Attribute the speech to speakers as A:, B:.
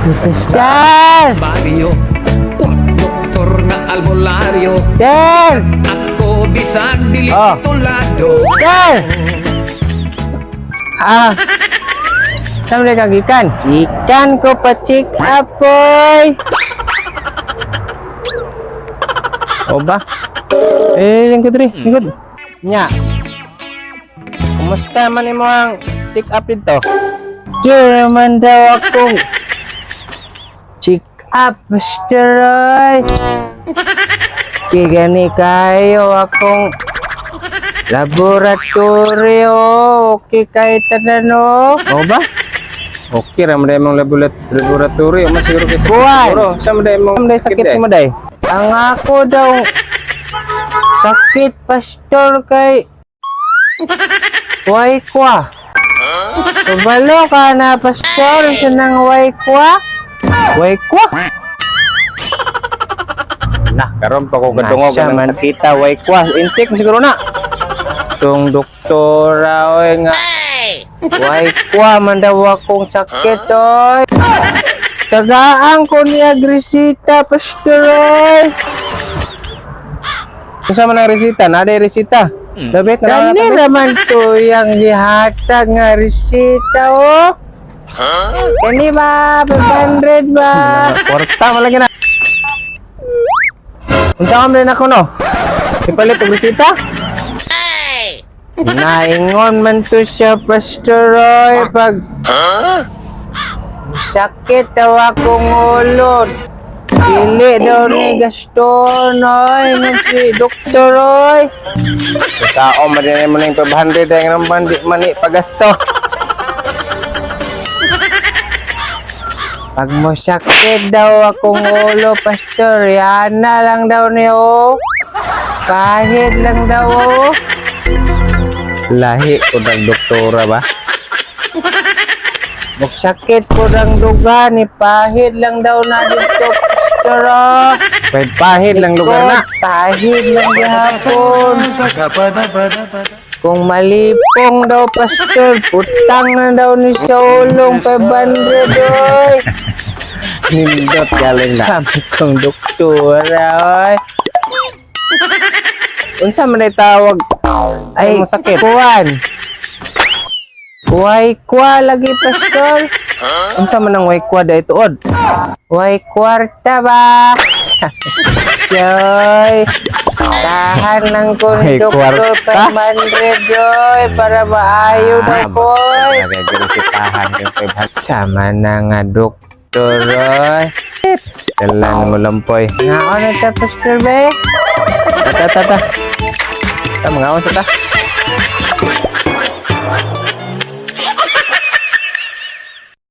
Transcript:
A: Pastor!
B: Baryo Kwak doktor nga albularyo.
A: Sir!
B: Ako bisag dili
A: Oh.
B: titulado.
A: Sir! Ah. Saan mo ka gikan? Gikan ko pa check up, boy. O ba? Eh, lingkod rin. Lingkod. Nya. Kumusta man imo ang check up dito? Sure man daw akong check up, Mr. Roy. Kigani kayo akong laboratorio. Okay kay tanan no.
C: Oo ba? Okay ra man mong laboratory mo siguro kay sakit
A: Buwan.
C: siguro. Sa man mong
A: Ang day sakit mo day. Ang ako daw sakit, pastor, kay way kwa. Kabalo ka na, pastor, sa nang way kwa? Way kwa?
C: Nah, karon pa ko kadungog
A: Nasa
C: ng
A: man
C: sakit.
A: kita way kwa. Insect mo siguro na. Tong doktora oy nga. Way kwa man daw akong sakit oy. Tagaan ko niya grisita, pastor, oy.
C: Unsa man ang resita? Naa day resita. Dabit na
A: Kani naman to yung gihatag nga resita, oh. Kani ba? 500 ba?
C: Kwarta man lagi na. Unsa man din ako no? Ipalit og resita?
A: Naingon man to siya, Pastor Roy, pag sakit daw akong ulo. Dili daw ni Gaston, oy, nung si Dr. Roy.
C: Sa tao man din mo ning 500 ay nang bandi mani pagasto.
A: Pag mo sakit daw akong ulo, Pastor, yan na lang daw niyo. Kahit lang daw, oh.
C: Lahi ko ng doktora ba?
A: Magsakit po ng duga, ni pahid lang daw na dito, Pastor, oh.
C: Pwede pahid lang lugar na.
A: Pahid lang gihapon. Kung malipong daw, Pastor, putang na daw ni sa ulong 500, oy.
C: Nindot galing na.
A: Sabi kong doktora, oy.
C: Unsa man ay tawag
A: Ay,
C: mo sakit?
A: Kuwan. Way kwa lagi, Pastor.
C: Unsa man ang way kwa dai tuod?
A: Way kwarta ba? Yoy. Tahan lang ko ni
C: Way
A: Doktor
C: kwarta?
A: 500, yoy, para maayo daw ko.
C: Nagagresitahan kay 500.
A: Sama na nga, doktor, oy.
C: Dala mo lampoy.
A: Nga na ta, Pastor, be?
C: Ta ta ta. Ta mga sa ta.